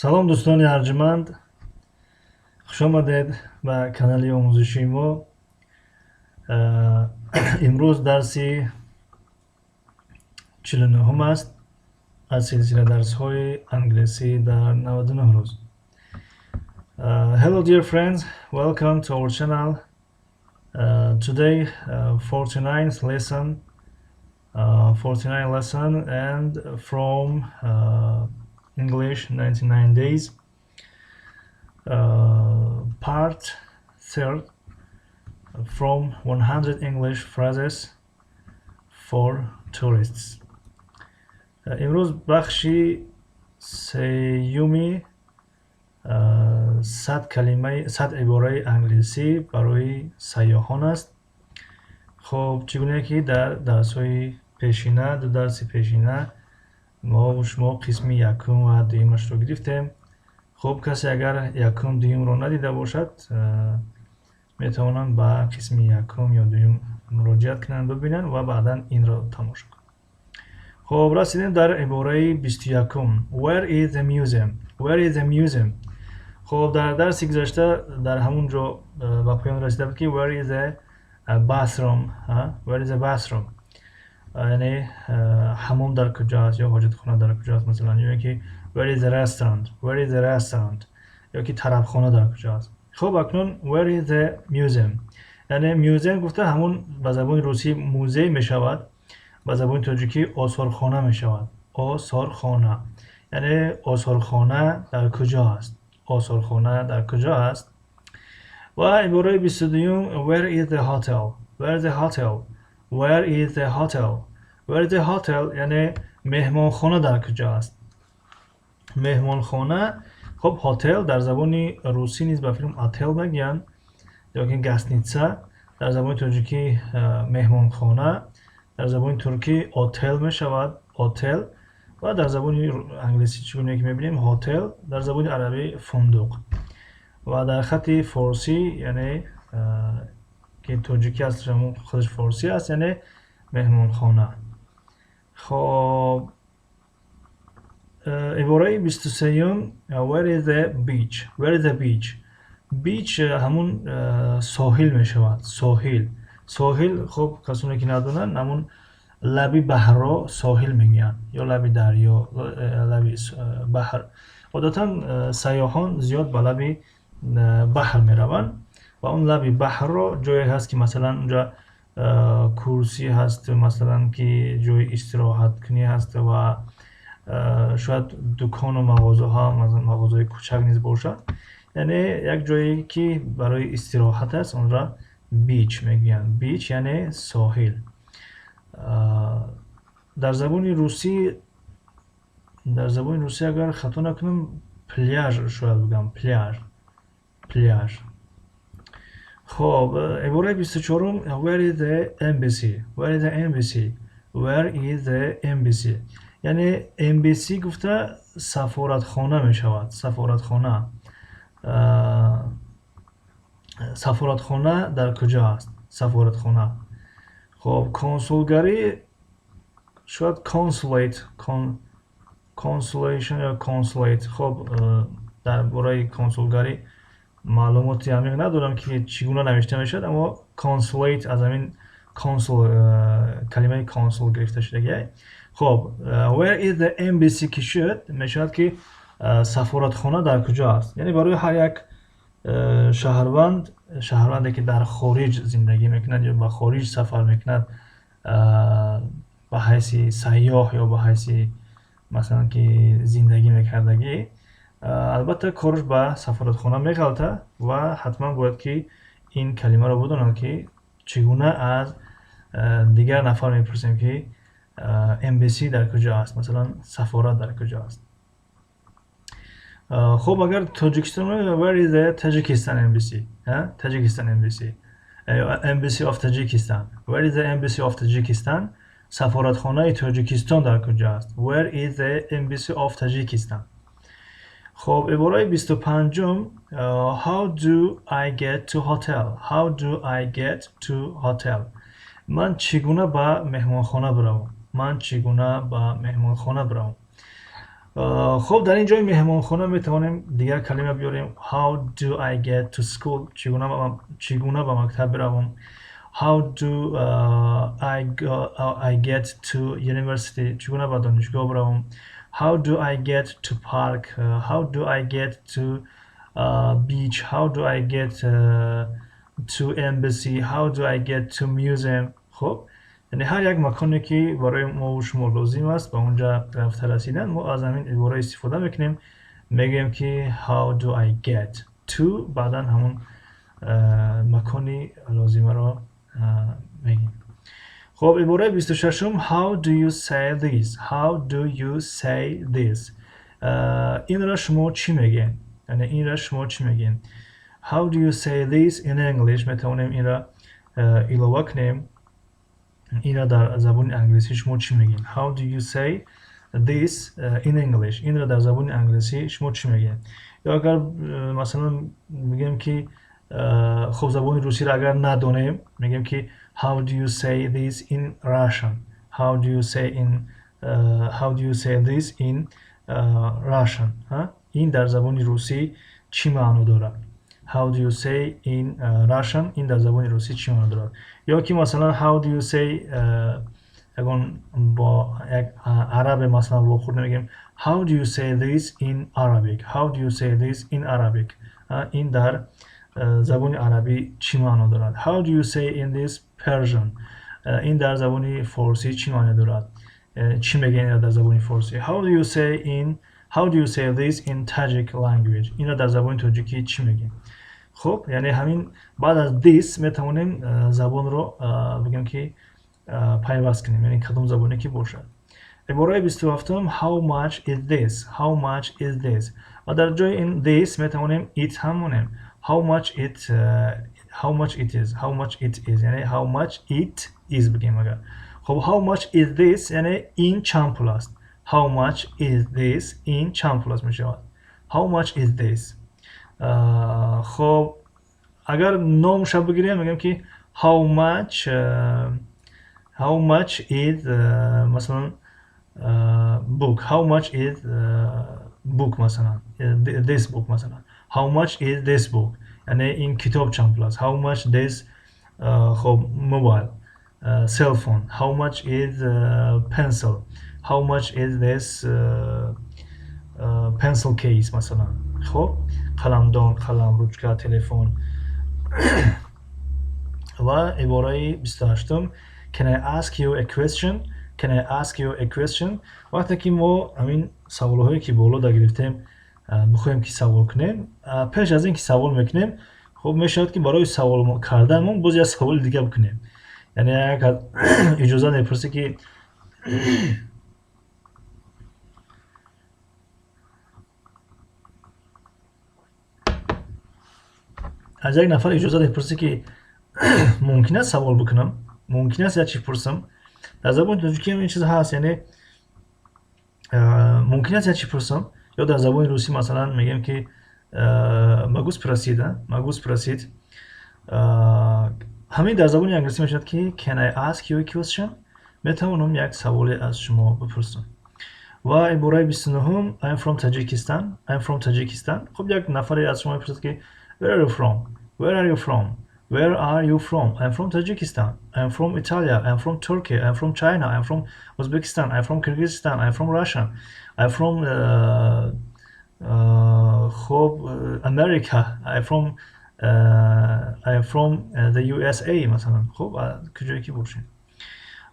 Салом, дӯстони арҷманд, хушомадед ба канали омӯзишии мо. Имрӯз дарси 49-ҳум аст аз силсила дарсҳои англисӣ дар 99 рӯз. Hello, dear friends, welcome to our channel. Today, 49th lesson, 49 lesson and from English 99 days, part third, from 100 English phrases for tourists. Имрӯз бахши сеюми 100 калимаи, 100 ибораи англисӣ барои сайёҳон аст. Хоб, чӣ гуна ки дар дарсҳои пешина, ду дарси пешина, мо шумо қисми якум ва дуюмашро гирифтем. Хуб, касе агар якум, дуюмро надида бошад, метавонанд ба қисми якум ё дуюм муроҷиат кунанд, бибинанд ва баъдан инро тамошо кунанд. Хоб, расидем дар ибораи 21-ум: Where is the museum? Where is the museum? Хоб, дар дарси гузашта дар ҳамун ҷо ба поён расида буд, ки where is the bathroom? Where is the bathroom? Яъне ҳаммом дар куҷо аст ё ҳоҷатхона дар куҷо аст, масалан, ё ин ки where is the restaurant? Where is the restaurant? Ё ки тарабхона дар куҷо аст. Хуб, акнун where is the museum? Яъне museum гуфта, ҳамун ба забони русӣ музей мешавад, ба забони тоҷикӣ осорхона мешавад. Осорхона, яъне осорхона дар куҷо аст? Осорхона дар куҷо аст? Ва ибораи 22-юм: Where is the hotel? Where is the hotel? Where is the hotel? Where is the hotel? Яъне меҳмонхона дар куҷо аст? Меҳмонхона. Хуб, hotel дар забони русӣ низ ба филм отель мегӯянд ё ки гостиница, дар забони тоҷикӣ меҳмонхона, дар забони туркӣ otel мешавад, otel, ва дар забони англисӣ, чӣ гуна ки мебинем, hotel, дар забони арабӣ فندق ва дар хати форсӣ, яъне ки тоҷикӣ аст, худаш форсӣ аст, яъне меҳмонхона. Хоб, ибораи 23-юм: Where is the beach? Where is the beach? Beach ҳамун соҳил мешавад, соҳил, соҳил. Хуб, касоне ки надонанд, ҳамун лаби баҳрро соҳил мегӯянд ё лаби дарё, лаби баҳр. Одатан сайёҳон зиёд ба лаби баҳр мераванд ва он лаби баҳрро ҷое ҳаст, ки масалан унҷа курсӣ ҳаст, масалан, ки ҷои истироҳаткунӣ ҳаст ва шояд дукону мағозаҳо, мағозаҳои кӯчак низ бошад. Яъне як ҷое ки барои истироҳат аст, онро beach мегӯянд. Beach яъне соҳил. Дар забони русӣ, агар хато накунам, пляж шояд бигӯям, пляж, пляж. Хоб, ибораи 24-ум: Where is the embassy? Where is the embassy? Where is the embassy? Яъне embassy гуфта сафоратхона мешавад, сафоратхона. Сафоратхона дар куҷо аст? Сафоратхона. Хоб, консулгарӣ шояд consulate, consulation ё consulate. Хоб, дар бораи консулгарӣ маълумоти амиқ надорам, ки чӣ гуна навишта мешавад, аммо consulate аз ҳамин консул, калимаи консул гирифта шудагиай. Хоб, where is the embassy ки шуд, мешавад ки сафоратхона дар куҷо аст. Яъне барои ҳар як шаҳрванд, шаҳрванде ки дар хориҷ зиндагӣ мекунад ё ба хориҷ сафар мекунад, ба ҳайси сайёҳ ё ба ҳайси, масалан, ки зиндагӣ мекардагӣ, албатта, кораш ба сафоратхона меғалта ва ҳатман бояд ки ин калимаро бидонад, ки чӣ гуна аз дигар нафар мепурсем, ки embassy дар куҷо аст, масалан, сафорат дар куҷо аст. Хуб, агар Тоҷикистон, where is the Tajikistan embassy? Tajikistan embassy, embassy of Tajikistan. Where is the embassy of Tajikistan? Сафоратхонаи Тоҷикистон дар куҷо аст? Where is the embassy of Tajikistan? Хоб, ибораи 25-ум: How do I get to hotel? How do I get to hotel? Ман чӣ гуна ба меҳмонхона биравам? Ман чӣ гуна ба меҳмонхона биравам? Хуб, дар ин ҷои меҳмонхона метавонем дигар калима биёрем. How do I get to school? Чӣ гуна ба мактаб биравам? How do I get to university? Чӣ гуна ба донишгоҳ биравам? How do I get to park? How do I get to beach? How do I get to embassy? How do I get to museum? Хуб, яъне ҳар як маконе, ки барои мову шумо лозим аст ба онҷа рафта расидан, мо аз ҳамин ибора истифода мекунем. Мегӯем, ки how do I get to, баъдан ҳамон макони лозимаро мегӯем. Хуб, ибораи 26-ум: How do you say this? How do you say this? Инро шумо чӣ мегӯед? Яъне инро шумо чӣ мегӯед? How do you say this in English? Метавонем инро илова кунем: инро дар забони англисӣ шумо чӣ мегӯед? How do you say this in English? Инро дар забони англисӣ шумо чӣ мегӯед? Ё агар, масалан, мегӯем, ки хуб, забони русиро агар надонем, мегӯем, ки how do you say this in Russian? How do you say this in Russian? Ин дар забони русӣ чӣ маъно дорад? How do you say in Russian? Ин дар забони русӣ чӣ маъно дорад? Ё ки, масалан, how do you say, ягон бо як арабе, масалан, вохӯрд, мегӯем: How do you say this in Arabic? How do you say this in Arabic? Ин дар забони арабӣ чӣ маъно дорад? How do you say in this Persian? Ин дар забони форсӣ чӣ маъно дорад? Чӣ мегӯянд дар забони форсӣ? How do you say this in Tajik language? Инро дар забони тоҷикӣ чӣ мегӯем? Хуб, яъне ҳамин баъд аз this метавонем забонро, бигӯем, ки пайваст кунем, яъне кадом забоне ки бошад. Ибораи 27-ум: How much is this? How much is this? Ва дар ҷои ин this метавонем it ҳам монем. How much it is? How much it is, яъне how much it is бигем агар. Хуб, how much is this, яъне ин чанд пул аст? How much is this? Ин чанд пул аст мешавад. How much is this? Хуб, агар номша бигирем, мегӯем, ки how much is, масалан, book? How much is book, масалан, this book? Масалан, how much is this book? Яъне ин китоб чанд пул аст? How much this, хуб, mobile, cell phone? How much is pencil? How much is this pencil case, масалан? Хуб, қаламдон, қалам, ручка, телефон. Ва ибораи 28-ум: Can I ask you a question? Can I ask you a question? Вақте ки мо ҳамин саволҳое, ки боло да гирифтем, мехоҳем, ки савол кунем, пеш аз ин ки савол мекунем, хуб, мешавад, ки барои савол карданмон боз як саволи дига бикунем. Яъне як иҷоза мепурсӣ, ки аз як нафар иҷоза мепурсӣ, ки мумкин аст савол бикунам, мумкин аст як чиз пурсам? Дар забони тоҷикӣ ҳам ин чиз ҳаст, яъне мумкин аст як чиз пурсам? Ё дар забони русӣ, масалан, мегӯем, ки могу спросить, могу спросить? Ҳамин дар забони англисӣ мешавад, ки can I ask you a question? Метавонам як саволе аз шумо бипурсам? Ва ибораи 29-ум: I'm from Tajikistan. I'm from Tajikistan. Хуб, як нафаре аз шумо мепурсад, ки where are you from? Where are you from? Where are you from? I'm from Tajikistan. I'm from Italia. I'm from Turkey. I'm from China. I'm from Uzbekistan. I'm from Kyrgyzstan. I'm from Russia. I'm from хуб, America. I'm from the USA, масалан. Хуб, куҷое ки бошед.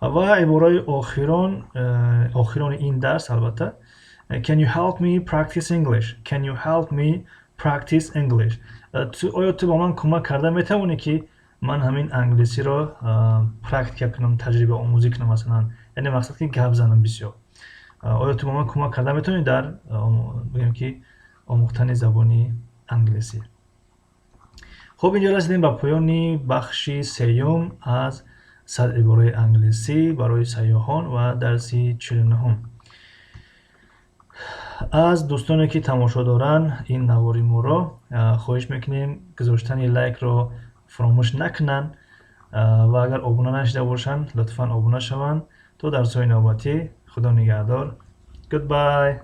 Ва ибораи охирон, охирони ин дарс, албатта: Can you help me practice English? Can you help me practice English? Оё ту ба ман кӯмак карда метавонӣ, ки ман ҳамин англисиро практика кунам, таҷриба омӯзӣ кунам, масалан, яъне мақсад, ки гап занам бисёр? Оё ту ба ман кӯмак карда метавонӣ дар, бигӯем, ки омӯхтани забони англисӣ? Хуб, инҷо расидем ба поёни бахши сеюм аз 100 ибораи англисӣ барои сайёҳон ва дарси 49-ум. Аз дӯстоне, ки тамошо доранд ин навори моро, хоҳиш мекунем, гузоштани лайкро фаромӯш накунанд ва агар обуна нашуда бошанд, лутфан обуна шаванд. То дарсҳои навбатӣ, худо нигаҳдор. Goodbye.